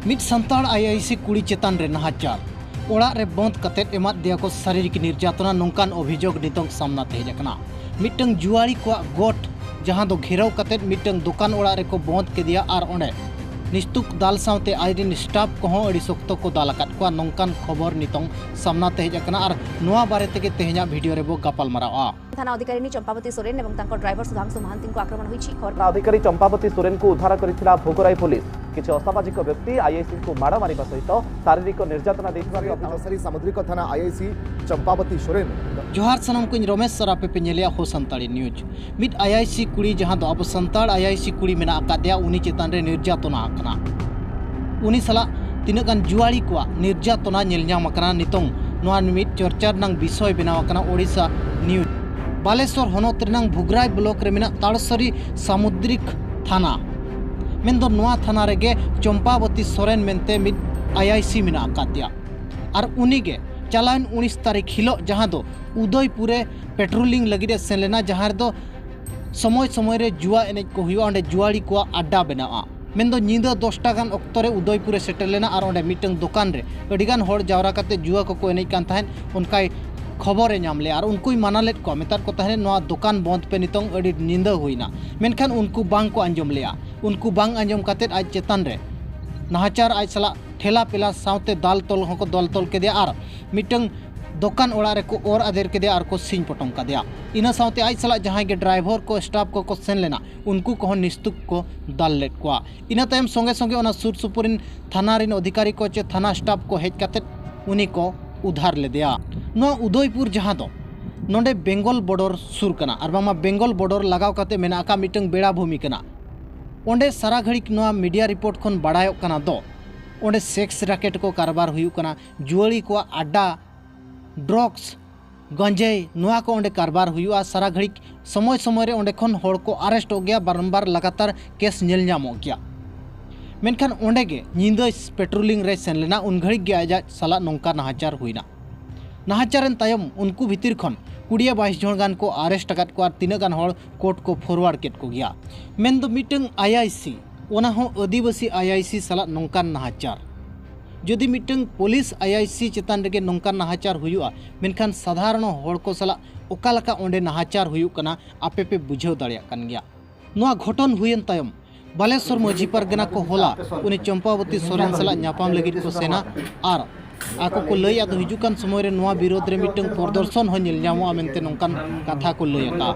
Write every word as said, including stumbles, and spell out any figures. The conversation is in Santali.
ᱢᱤᱫ ᱥᱟᱱᱛᱟᱲ ᱟᱭ ᱟᱭ ᱥᱤ ᱠᱩᱲᱤ ᱪᱮᱛᱟᱱ ᱨᱮ ᱱᱟᱦᱟᱪᱟᱨ, ᱚᱲᱟᱜ ᱨᱮ ᱵᱚᱸᱫᱽ ᱠᱟᱛᱮᱫ ᱮᱢᱟᱫ ᱫᱮᱭᱟ ᱠᱚ ᱥᱟᱨᱤᱨᱤᱠ ᱱᱤᱨᱡᱟᱛᱚᱱᱟ, ᱱᱚᱝᱠᱟᱱ ᱚᱵᱷᱤᱡᱳᱜᱽ ᱱᱤᱛᱚᱝ ᱥᱟᱢᱱᱟ ᱛᱮ ᱦᱮᱡ ᱟᱠᱟᱱᱟ᱾ ᱢᱤᱫᱴᱟᱝ ᱡᱩᱣᱟᱲᱤ ᱠᱚᱣᱟᱜ ᱜᱚᱴ, ᱡᱟᱦᱟᱸ ᱫᱚ ᱜᱷᱮᱨᱟᱣ ᱠᱟᱛᱮᱫ ᱢᱤᱫᱴᱟᱝ ᱫᱚᱠᱟᱱ ᱚᱲᱟᱜ ᱨᱮᱠᱚ ᱵᱚᱸᱫᱽ ᱠᱮᱫᱮᱭᱟ ᱟᱨ ᱚᱸᱰᱮ ᱱᱤᱥᱛᱩᱠ ᱫᱟᱞ ᱥᱟᱶᱛᱮ ᱟᱡᱨᱮᱱ ᱥᱴᱟᱯ ᱠᱚᱦᱚᱸ ᱟᱹᱰᱤ ᱥᱚᱠᱛᱚ ᱠᱚ ᱫᱟᱞ ᱟᱠᱟᱫ ᱠᱚᱣᱟ, ᱱᱚᱝᱠᱟᱱ ᱠᱷᱚᱵᱚᱨ ᱱᱤᱛᱚᱝ ᱥᱟᱢᱱᱟ ᱛᱮ ᱦᱮᱡ ᱟᱠᱟᱱᱟ᱾ ᱟᱨ ᱱᱚᱣᱟ ᱵᱟᱨᱮ ᱛᱮᱜᱮ ᱛᱮᱦᱮᱧᱟᱜ ᱵᱷᱤᱰᱤᱭᱳ ᱨᱮᱵᱚ ᱜᱟᱯᱟᱞ ᱢᱟᱨᱟᱣᱟ᱾ ଥାନା ᱚᱫᱷᱤᱠᱟᱨᱤᱱᱤ ᱪᱚᱢᱯᱟᱵᱚᱛᱤ ᱥᱚᱨᱮᱱ ᱮᱵᱚᱝ ᱛᱟᱝᱠᱚ ᱰᱨᱟᱭᱵᱷᱟᱨ ᱥᱩᱫᱷᱟᱝᱥᱩ ᱢᱟᱦᱟᱱᱛᱤᱝᱠᱚ ᱟᱠᱨᱚᱢᱚᱱ ᱦᱩᱭᱪᱷᱤ ᱠᱷᱚᱵᱚᱨ᱾ ᱚᱫᱷᱤᱠᱟᱨᱤ ᱪᱚᱢᱯᱟᱵᱚᱛᱤ ᱥᱚᱨᱮᱱ ᱠᱚ ᱩᱫᱷᱟᱨ ᱠᱚᱨᱤᱛᱷᱤᱞᱟ ᱵᱷᱳᱜᱚᱨᱟᱭ ᱯᱩᱞᱤᱥ᱾ ᱠᱤᱪᱷᱩ ᱚᱥᱟᱢᱟᱡᱤᱠ ᱵᱮᱠᱛᱤ ᱟᱭ ᱟᱭ ᱥᱤ ᱠᱚ ᱢᱟᱲᱟ ᱢᱟᱨᱤᱵᱟ ᱥᱚᱦᱤᱛ ᱥᱟᱨᱤᱨᱤᱠ ᱱᱤᱨᱡᱟᱛᱚᱱᱟ ᱫᱮᱠᱷᱤᱵᱟ ᱜᱮ ᱚᱵᱷᱤᱡᱳᱜᱽ᱾ ᱥᱟᱹᱨᱤ ᱥᱟᱢᱩᱫᱽᱨᱤᱠ ᱛᱷᱟᱱᱟ ᱟᱭ ᱟᱭ ᱥᱤ ᱪᱚᱢᱯᱟᱵᱚᱛᱤ ᱥᱚᱨᱮᱱ᱾ ᱡᱚᱦᱟᱨ ᱥᱟᱱᱟᱢ ᱠᱚᱧ ᱨᱚᱢᱮᱥ ᱟᱨ ᱟᱯᱮ ᱯᱮ ᱧᱮᱞᱮᱜᱼᱟ ᱦᱳ ᱥᱟᱱᱛᱟᱲᱤ ᱱᱤᱭᱩᱡᱽ᱾ ᱢᱤᱫ ᱟᱭ ᱟᱭ ᱥᱤ ᱠᱩᱲᱤ, ᱡᱟᱦᱟᱸ ᱫᱚ ᱟᱵᱚ ᱥᱟᱱᱛᱟᱲ ᱟᱭ ᱟᱭ ᱥᱤ ᱠᱩᱲᱤ ᱢᱮᱱᱟᱜ ᱟᱠᱟᱫᱮᱭᱟ, ᱩᱱᱤ ᱪᱮᱛᱟᱱ ᱨᱮ ᱱᱤᱨᱡᱟᱛᱚᱱᱟ ᱟᱠᱟᱱᱟ᱾ ᱩᱱᱤ ᱥᱟᱞᱟᱜ ᱛᱤᱱᱟᱹᱜ ᱜᱟᱱ ᱡᱩᱣᱟᱲᱤ ᱠᱚᱣᱟᱜ ᱱᱤᱨᱡᱟᱛᱚᱱᱟ ᱧᱮᱞ ᱧᱟᱢ ᱟᱠᱟᱱᱟ᱾ ᱱᱤᱛᱚᱝ ᱱᱚᱣᱟ ᱢᱤᱫ ᱪᱚᱨᱪᱟ ᱨᱮᱱᱟᱜ ᱵᱤᱥᱚᱭ ᱵᱮᱱᱟᱣ ᱟᱠᱟᱱᱟ ᱳᱰᱤᱥᱟ ᱱᱤᱭᱩᱡᱽ᱾ ᱵᱟᱞᱮᱥᱚᱨ ᱦᱚᱱᱚᱛ ᱨᱮᱱᱟᱜ ᱵᱷᱩᱜᱽᱨᱟᱭ ᱵᱞᱚᱠ ᱨᱮ ᱢᱮᱱᱟᱜ ᱛᱟᱲᱥᱟᱨᱤ ᱥᱟᱢᱩᱫᱽᱨᱤᱠ ᱛᱷᱟᱱᱟ, ᱢᱮᱱᱫᱚ ᱱᱚᱣᱟ ᱛᱷᱟᱱᱟ ᱨᱮᱜᱮ ᱪᱚᱢᱯᱟᱵᱚᱛᱤ ᱥᱚᱨᱮᱱ ᱢᱮᱱᱛᱮ ᱢᱤᱫ ᱟᱭ ᱟᱭ ᱥᱤ ᱢᱮᱱᱟᱜ ᱟᱠᱟᱫᱮᱭᱟ᱾ ᱟᱨ ᱩᱱᱤᱜᱮ ᱪᱟᱞᱟᱣᱮᱱ ᱩᱱᱤᱥ ᱛᱟᱹᱨᱤᱠᱷ ᱦᱤᱞᱳᱜ, ᱡᱟᱦᱟᱸ ᱫᱚ ᱩᱫᱚᱭᱯᱩᱨ ᱨᱮ ᱯᱮᱴᱨᱳᱞᱤᱝ ᱞᱟᱹᱜᱤᱫ ᱮ ᱥᱮᱱ ᱞᱮᱱᱟ, ᱡᱟᱦᱟᱸ ᱨᱮᱫᱚ ᱥᱚᱢᱚᱭ ᱥᱚᱢᱚᱭ ᱨᱮ ᱡᱩᱣᱟ ᱮᱱᱮᱡ ᱠᱚ ᱦᱩᱭᱩᱜᱼᱟ, ᱚᱸᱰᱮ ᱡᱩᱣᱟᱲᱤ ᱠᱚᱣᱟᱜ ᱟᱰᱰᱟ ᱵᱮᱱᱟᱜᱼᱟ᱾ ᱢᱮᱱᱫᱚ ᱧᱤᱫᱟᱹ ᱫᱚᱥᱴᱟ ᱜᱟᱱ ᱚᱠᱛᱚ ᱨᱮ ᱩᱫᱚᱭᱯᱩᱨ ᱮ ᱥᱮᱴᱮᱨ ᱞᱮᱱᱟ ᱟᱨ ᱚᱸᱰᱮ ᱢᱤᱫᱴᱟᱝ ᱫᱚᱠᱟᱱ ᱨᱮ ᱟᱹᱰᱤᱜᱟᱱ ᱦᱚᱲ ᱡᱟᱣᱨᱟ ᱠᱟᱛᱮ ᱡᱩᱣᱟ ᱠᱚᱠᱚ ᱮᱱᱮᱡ ᱠᱟᱱ ᱛᱟᱦᱮᱸᱫ, ᱚᱱᱠᱟᱭ ᱠᱷᱚᱵᱚᱨᱮ ᱧᱟᱢ ᱞᱮᱜᱼᱟ᱾ ᱟᱨ ᱩᱱᱠᱩᱭ ᱢᱟᱱᱟ ᱞᱮᱫ ᱠᱚᱣᱟ, ᱢᱮᱛᱟᱫ ᱠᱚ ᱛᱟᱦᱮᱸᱫ, "ᱱᱚᱣᱟ ᱫᱚᱠᱟᱱ ᱵᱚᱱᱫ ᱯᱮ, ᱱᱤᱛᱚᱝ ᱟᱹᱰᱤ ᱧᱤᱫᱟᱹ ᱦᱩᱭᱱᱟ᱾" ᱢᱮᱱᱠᱷᱟᱱ ᱩᱱᱠᱩ ᱵᱟᱝ ᱠᱚ ᱟᱸᱡᱚᱢ ᱞᱮᱜᱼᱟ᱾ ᱩᱱᱠᱩ ᱵᱟᱝ ᱟᱸᱡᱚᱢ ᱠᱟᱛᱮᱫ ᱟᱡ ᱪᱮᱛᱟᱱ ᱨᱮ ᱱᱟᱦᱟᱪᱟᱨ, ᱟᱡ ᱥᱟᱞᱟᱜ ᱴᱷᱮᱞᱟ ᱯᱮᱞᱟ ᱥᱟᱶᱛᱮ ᱫᱟᱞ ᱛᱚᱞ ᱦᱚᱸᱠᱚ ᱫᱟᱞ ᱛᱚᱞ ᱠᱮᱫᱮᱭᱟ ᱟᱨ ᱢᱤᱫᱴᱟᱝ ᱫᱚᱠᱟᱱ ᱚᱲᱟᱜ ᱨᱮᱠᱚ ᱚᱨ ᱟᱫᱮᱨ ᱠᱮᱫᱮᱭᱟ ᱟᱨ ᱠᱚ ᱥᱤᱧ ᱯᱚᱴᱚᱢ ᱠᱟᱫᱮᱭᱟ᱾ ᱤᱱᱟᱹ ᱥᱟᱶᱛᱮ ᱟᱡ ᱥᱟᱞᱟᱜ ᱡᱟᱦᱟᱸᱭ ᱜᱮ ᱰᱨᱟᱭᱵᱷᱟᱨ ᱠᱚ, ᱥᱴᱟᱯ ᱠᱚᱠᱚ ᱥᱮᱱ ᱞᱮᱱᱟ, ᱩᱱᱠᱩ ᱠᱚᱦᱚᱸ ᱱᱤᱥᱛᱩᱠ ᱠᱚ ᱫᱟᱞ ᱞᱮᱫ ᱠᱚᱣᱟ᱾ ᱤᱱᱟᱹ ᱛᱟᱭᱚᱢ ᱥᱚᱸᱜᱮ ᱥᱚᱸᱜᱮ ᱚᱱᱟ ᱥᱩᱨ ᱥᱩᱯᱩᱨ ᱨᱮᱱ ᱛᱷᱟᱱᱟ ᱨᱮᱱ ᱚᱫᱷᱤᱠᱟᱨᱤ ᱠᱚ ᱪᱮ ᱛᱷᱟᱱᱟ ᱥᱴᱟᱯ ᱠᱚ ᱦᱮᱡ ᱠᱟᱛᱮᱫ ᱩᱱᱤ ᱠᱚ ᱩᱫᱷᱟᱨ ᱞᱮᱫᱮᱭᱟ᱾ ᱱᱚᱣᱟ ᱩᱫᱚᱭᱯᱩᱨ, ᱡᱟᱦᱟᱸ ᱫᱚ ᱱᱚᱰᱮ ᱵᱮᱝᱜᱚᱞ ᱵᱚᱰᱚᱨ ᱥᱩᱨ ᱠᱟᱱᱟ ᱟᱨ ᱵᱟᱝᱢᱟ ᱵᱮᱝᱜᱚᱞ ᱵᱚᱰᱚᱨ ᱞᱟᱜᱟᱣ ᱠᱟᱛᱮ ᱢᱮᱱᱟᱜ ᱟᱠᱟᱫ ᱢᱤᱫᱴᱟᱝ ᱵᱮᱲᱟ ᱵᱷᱩᱢᱤ ᱠᱟᱱᱟ, ᱚᱸᱰᱮ ᱥᱟᱨᱟ ᱜᱷᱟᱹᱲᱤᱡ ᱱᱚᱣᱟ ᱢᱤᱰᱤᱭᱟ ᱨᱤᱯᱳᱨᱴ ᱠᱷᱚᱱ ᱵᱟᱲᱟᱭᱚᱜ ᱠᱟᱱᱟ ᱫᱚ ᱚᱸᱰᱮ ᱥᱮᱠᱥ ᱨᱮᱠᱮᱴ ᱠᱚ ᱠᱟᱨᱵᱟᱨ ᱦᱩᱭᱩᱜ ᱠᱟᱱᱟ, ᱡᱩᱣᱟᱹᱲᱤ ᱠᱚᱣᱟᱜ ᱟᱰᱰᱟ, ᱰᱨᱚᱜᱥ, ᱜᱟᱸᱡᱟᱭ, ᱱᱚᱣᱟ ᱠᱚ ᱚᱸᱰᱮ ᱠᱟᱨᱵᱟᱨ ᱦᱩᱭᱩᱜᱼᱟ᱾ ᱥᱟᱨᱟ ᱜᱷᱟᱹᱲᱤᱡ ᱥᱚᱢᱚᱭ ᱥᱚᱢᱚᱭ ᱨᱮ ᱚᱸᱰᱮ ᱠᱷᱚᱱ ᱦᱚᱲ ᱠᱚ ᱟᱨᱮᱥᱴᱚᱜ ᱜᱮᱭᱟ, ᱵᱟᱨᱚᱢᱵᱟᱨ ᱞᱟᱜᱟᱛᱟᱨ ᱠᱮᱥ ᱧᱮᱞ ᱧᱟᱢᱚᱜ ᱜᱮᱭᱟ᱾ ᱢᱮᱱᱠᱷᱟᱱ ᱚᱸᱰᱮ ᱜᱮ ᱧᱤᱫᱟᱹ ᱯᱮᱴᱨᱳᱞᱤᱝ ᱨᱮ ᱥᱮᱱ ᱞᱮᱱᱟ, ᱩᱱ ᱜᱷᱟᱹᱲᱤᱡ ᱜᱮ ᱟᱡᱟᱜ ᱥᱟᱞᱟᱜ ᱱᱚᱝᱠᱟ ᱱᱟᱦᱟᱪᱟᱨ ᱦᱩᱭᱱᱟ᱾ ᱱᱟᱦᱟᱪᱟᱨᱮᱱ ᱛᱟᱭᱚᱢ ᱩᱱᱠᱩ ᱵᱷᱤᱛᱤᱨ ᱠᱷᱚᱱ ᱠᱩᱲᱤ ᱵᱟᱭᱤᱥ ᱡᱚᱱ ᱜᱟᱱ ᱠᱚ ᱟᱨᱮᱥᱴ ᱟᱠᱟᱫ ᱠᱚᱣᱟ ᱟᱨ ᱛᱤᱱᱟᱹᱜ ᱜᱟᱱ ᱦᱚᱲ ᱠᱳᱨᱴ ᱠᱚ ᱯᱷᱚᱨᱣᱟᱨᱰ ᱠᱮᱫ ᱠᱚᱜᱮᱭᱟ᱾ ᱢᱮᱱᱫᱚ ᱢᱤᱫᱴᱟᱝ ᱟᱭ ᱟᱭ ᱥᱤ ᱚᱱᱟ ᱦᱚᱸ ᱟᱹᱫᱤᱵᱟᱹᱥᱤ ᱟᱭᱟᱭᱥᱤ ᱥᱟᱞᱟᱜ ᱱᱚᱝᱠᱟᱱ ᱱᱟᱦᱟᱪᱟᱨ᱾ ᱡᱩᱫᱤ ᱢᱤᱫᱴᱟᱝ ᱯᱩᱞᱤᱥ ᱟᱭᱟᱭᱥᱤ ᱪᱮᱛᱟᱱ ᱨᱮᱜᱮ ᱱᱚᱝᱠᱟᱱ ᱱᱟᱦᱟᱪᱟᱨ ᱦᱩᱭᱩᱜᱼᱟ, ᱢᱮᱱᱠᱷᱟᱱ ᱥᱟᱫᱷᱟᱨᱚᱱ ᱦᱚᱲ ᱠᱚ ᱥᱟᱞᱟᱜ ᱚᱠᱟ ᱞᱮᱠᱟ ᱚᱸᱰᱮ ᱱᱟᱦᱟᱪᱟᱨ ᱦᱩᱭᱩᱜ ᱠᱟᱱᱟ, ᱟᱯᱮ ᱯᱮ ᱵᱩᱡᱷᱟᱹᱣ ᱫᱟᱲᱮᱭᱟᱜ ᱠᱟᱱ ᱜᱮᱭᱟ᱾ ᱱᱚᱣᱟ ᱜᱷᱚᱴᱚᱱ ᱦᱩᱭᱮᱱ ᱛᱟᱭᱚᱢ ᱵᱟᱞᱮᱥᱚᱨ ᱢᱟᱹᱡᱷᱤ ᱯᱟᱨᱜᱟᱱᱟ ᱠᱚ ᱦᱚᱞᱟ ᱩᱱᱤ ᱪᱚᱢᱯᱟᱵᱚᱛᱤ ᱥᱚᱨᱮᱱ ᱥᱟᱞᱟᱜ ᱧᱟᱯᱟᱢ ᱞᱟᱹᱜᱤᱫ ᱠᱚ ᱥᱮᱱᱟ ᱟᱨ ᱟᱠᱚ ᱠᱚ ᱞᱟᱹᱭ ᱟᱫᱚ ᱦᱤᱡᱩᱜ ᱠᱟᱱ ᱥᱚᱢᱚᱭ ᱨᱮ ᱱᱚᱣᱟ ᱵᱤᱨᱳᱫᱷ ᱨᱮ ᱢᱤᱫᱴᱟᱝ ᱯᱨᱚᱫᱚᱨᱥᱚᱱ ᱦᱚᱸ ᱧᱮᱞ ᱧᱟᱢᱚᱜᱼᱟ ᱢᱮᱱᱛᱮ ᱱᱚᱝᱠᱟᱱ ᱠᱟᱛᱷᱟ ᱠᱚ ᱞᱟᱹᱭ ᱟᱠᱟᱫᱼᱟ᱾